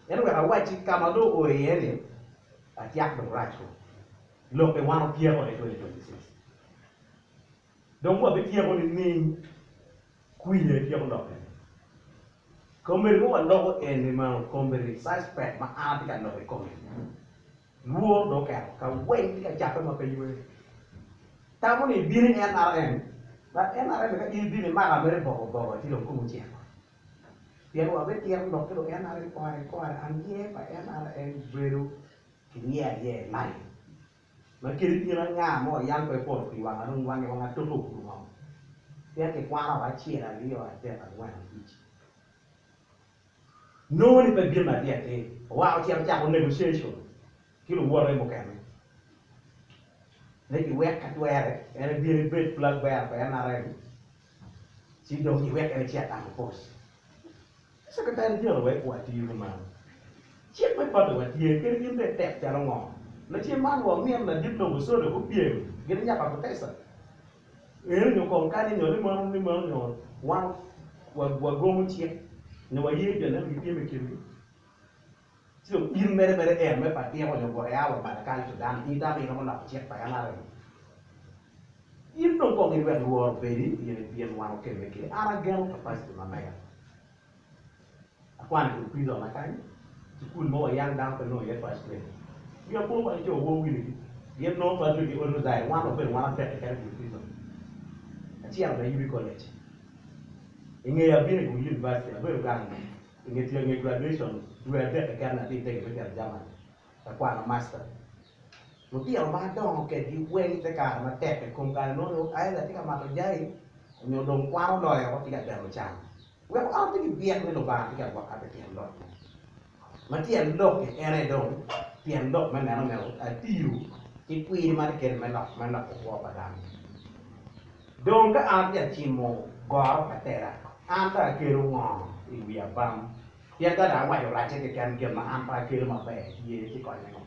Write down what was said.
Ento wek awacci ka ma dong oo iye ni atyak dong rac ko. Lok i wan otyeko i 2026. Dong wabityeko nining kwinyo ityeko lok eni? Kombeddi ma waloko eni meno kombeddi suspect ma an atye ka lok i kome. Lworo dong oketo ka weng tye ka cappe ma pe ywe. Tamo ni ibino i NRM, but NRM ka in ibino imako mere boko boko ci dong komi ocito. Pien wabitito lok ki lu NRM kore ki kore, anyer pa NRM bedo ki nyer ayer i line. Ma kadi in anga mo yam pe ipoto pii wanga dong wangi wanga toke ogudo ngom. Pien kikwano acel, aryo, adek, angwen, abic. Nongo ni pe bino atir atir, oa ocito ocako negotiation ki luwote mukene ni giwek ka twere en ebin ebed flag bearer pa NRM ci dong giwek en ecit and oppose. Secretary General wek watiyo kuman. Cik me party wa tye kadi in bed tek calo ngo. Lacen man wa mito ladit lobo soda gupyem gin nyaka kutesa. Eno nyo kong kany nyo ni meno ni meno nyo wan wagomo cik nyo waye jo neno gipyem i kingi. Ci dong in mere mere en me pa tiko nyo gwok ia wa Malakal Sudan in itamo ni iromo loko cik pa NRM? In dong kong iwek lworo obedi in ipyem wan okemme kede. An ageno capacity ma mega. Akwano i kom prison na kany, cukul mo wa yang dano pe nongo iye first grade. Wiya po wa ico wor winigi, gin nongo first grade ki Old Rosaire, wan wabedo wan adek keken i gul prison. Acito Nairobi College. I ngeye abino i gul university, abedo gang i nge tyeko nge graduation dwe adek keken atye itege me cito Germany ka kwano master. Lutino ma adongo kedgi weng i te kare matek i kom kare nongo either tye ka mato jai nyo dong kwan oloyo woko tye ka deno can. Weko an atye ki byek ni Lubanga tye ka gwoka pi tyen lok ni. Ma tyen lok-ki en aye dong tyen lok me neno myero atiyo ki kwiri ma atye kwede me lok me loko kwo pa dano. Dong ka an atye ka cimo goro pa tela, an dong akelo ngo i wi abam? Pien ka dong awaco racce keken gin ma an pe akelo maber tye ci konye ngo?